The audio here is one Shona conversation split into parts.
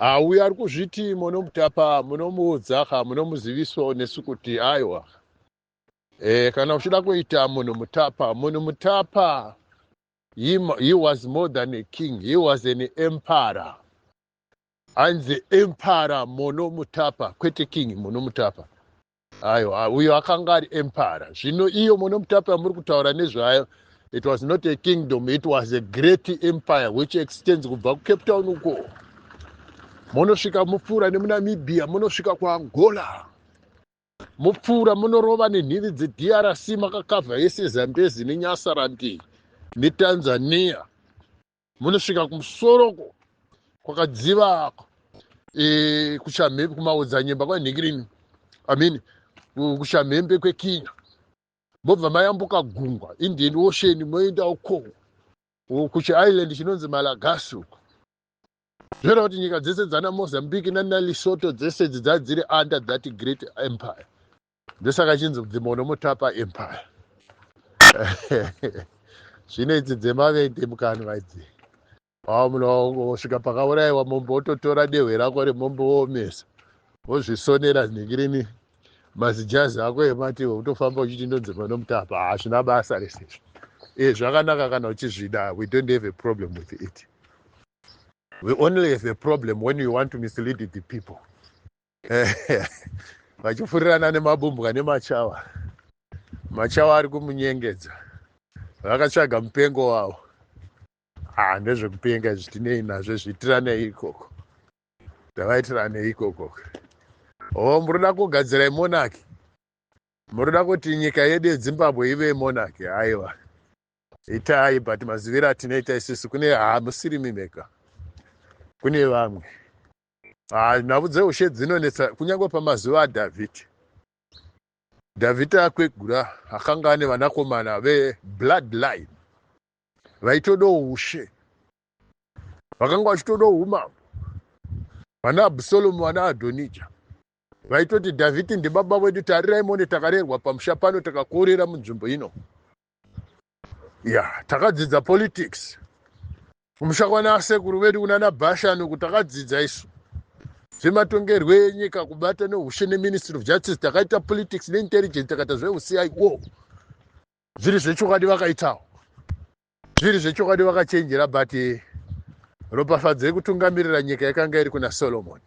Auyo ari kuzviti Munomutapa, munomuudza ka, munomuzivisawo nesu kuti aiwa, kana uchida kuita Munhu Mutapa, Munhu Mutapa, he was more than a king, he was an emperor. Anzi Emperor Monomutapa, kwete King Monomutapa. Aiwa, uyo akanga ari emperor. Zvino iyo Monomutapa yamuri kutaura nezvayo, it was not a kingdom, it was a great empire which extends kubva kuCape Town uko, munosvika mupfuura nemuNamibia, munosvika kuAngola, mupfuura munorova nenhivi dzeDRC, makakavha yese Zambezi neNyasaland neTanzania, munosvika kumusoroko kwakadziva kuchamhembe, kumaodzanyemba kwanhingirini, I mean, kuchamhembe kweKenya, mobva mayambuka gungwa, Indian Ocean, moenda uko kuchiisland chinonzi Malagasy uko. Zvoreva kuti nyika dzese dzana Mozambique nana Lesotho dzese idzi dzadziri under that great empire. Ndosaka chinzi the Monomotapa Empire. Zvino idzi dzemavende mukanwa idzi, munongosvika pakaurayiwa mombe, wototora dehwe rako remombe, woomesa, wozvisonera nhingirini mazijazi ako ematiwe, utofamba uchiti ndonzi Monomutapa. Hazvina basa rese izvo. Zvakanaka kana uchizvida, we don't have a problem with it. We only have a problem when you want to mislead the people, vachifurirana nemabumbwa nemachawa. Machawa ari kumunyengedza, vakatsvaga mupengo wavo. Ha, ndezvekupenga izvi, tinei nazvo, zviitiranei ikoko, ndavaitiranei ikoko. O, murikuda kugadzira imonarchy, murikuda kuti nyika yedu yeZimbabwe ive monarchy. Aiwa, itai, but maziviro atinoita isusu kune hamusiri mimeka, kune vamwe. Nhau dzeushe dzinonetsa. Kunyange pamazuva aDhavhidhi, Dhavhidhi akwegura akanga ane vanakomana vebloodline vaitodawo ushe, vakanga vachitodawo umambo, vana Abhusalomu, vana Adhonija. Vaitoti Dhavhidhi ndibaba vedu, tarirai mone, takarerwa pamusha pano, takakurira munzvimbo ino, ya takadzidza politics kumusha kwana sekuru vedu kunana Bhashani uku. Takadzidza isu zvematongerwo enyika, kubata neushe neMinistry of Justice. Takaita politics neintelligence, takaita zveuCIO. Zviri zvechokwadi vakaitawo, zviri zvechokwadi vakachenjera, but ropafadzo yekutungamirira nyika yakanga iri kuna Solomon.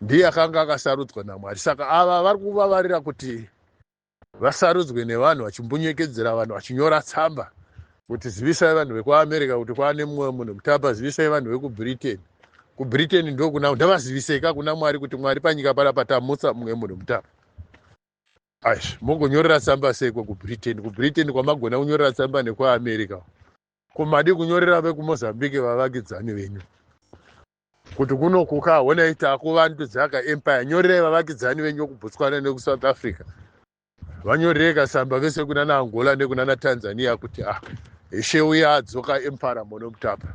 Ndiye akanga akasarudzwa naMwari. Saka ava vari kuvavarira kuti vasarudzwe nevanhu, vachimbunyekidzira vanhu, vachinyora tsamba kuti zivisai vanhu vekuAmerica kuti kwaane mumwe Munhu Mutapa, zivisai vanhu vekuBritain. KuBritain ndokuna ndavaziviseka kuna Mwari kuti Mwari, panyika panapa tamutsa mumwe Munhu Mutapa. Aizvi mogonyorera tsamba seiko kuBritain? KuBritain kwamagona kunyorera tsamba nekuAmerica, kumadi kunyorera vekuMozambique, vavakidzani venyu, kuti kunokuka honai takuvandudzaka empire. Nyorerai vavakidzani venyu kuBotswana nekuSouth Africa, vanyorerei kasamba vese kunana Angola nekunana Tanzania kuti ah, ishe uya adzoka, Emperor Monomutapa.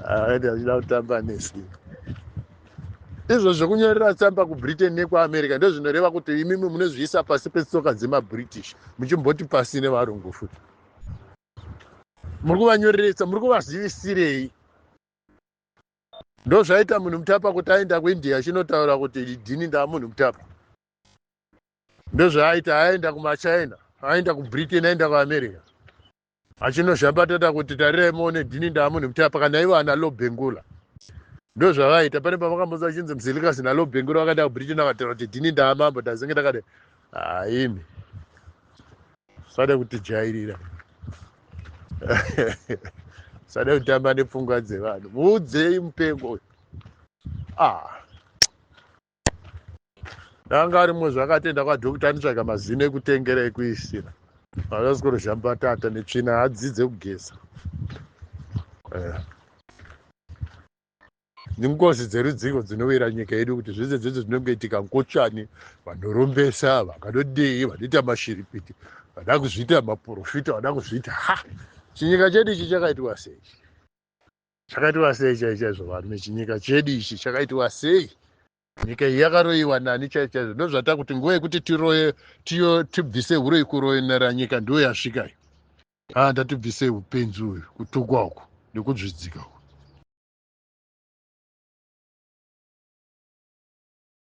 Achida kutamba nesi izvo zvekunyorera tsamba kuBritain nekuAmerica, ndozvinoreva kuti imimi munozviisa pasi petsoka dzemaBritish, muchimboti pasi nevarungu futi. Muri kuvanyoreresa, muri kuvazivisirei? Ndo zvaita Munhu Mutapa kuti aenda kuIndia achinotaura kuti dhini ndaa Munhu Mutapa. Ndozvaaita, aenda kumaChina, aenda kuBritain, aenda kuAmerica, achinozhambatata kuti tarirai muone, dhini ndaa Munhu Mutapa. Kana ivo ana Lobengula, ndo zvavaita. Pane pavakambonzwa achinzi Mzilikazi naLobengula vakaenda kuBritain vakataura kuti dhini ndaa mambo, ndazenge ndakadai? Haimi, sade kutijairira, sade kutamba nepfungwa dzevanhu. Muudzei mupengo uyu. Ah, danga arimwe zvakatenda kwadhokta, anotsvaga mazino ekutengera ekuisira vakasikorozhambatata netsvina, adzidze kugeza. Nengozi dzerudziko dzinowira nyika yedu, kuti zvese zvese zvinongoitika ngochani, vanorombesa, vangadodei, vanoita mashiripiti, vada kuzviita maprofita, vada kuzviita. Ha, chinyika chedu ichi chakaitwa sei? Chakaitwa sei chai chaizvo, varume? Chinyika chedu ichi chakaitwa sei? Nyika iyi yakaroyiwa nani chai chaizvo? Ndozvata kuti nguva yekuti tiroye, tiyo tibvise uroyi, kuroyenera nyika, ndo yasvika iyo. Ha, ndatibvise upenzi uyu, kutukwa uku nekudzvidzika uku.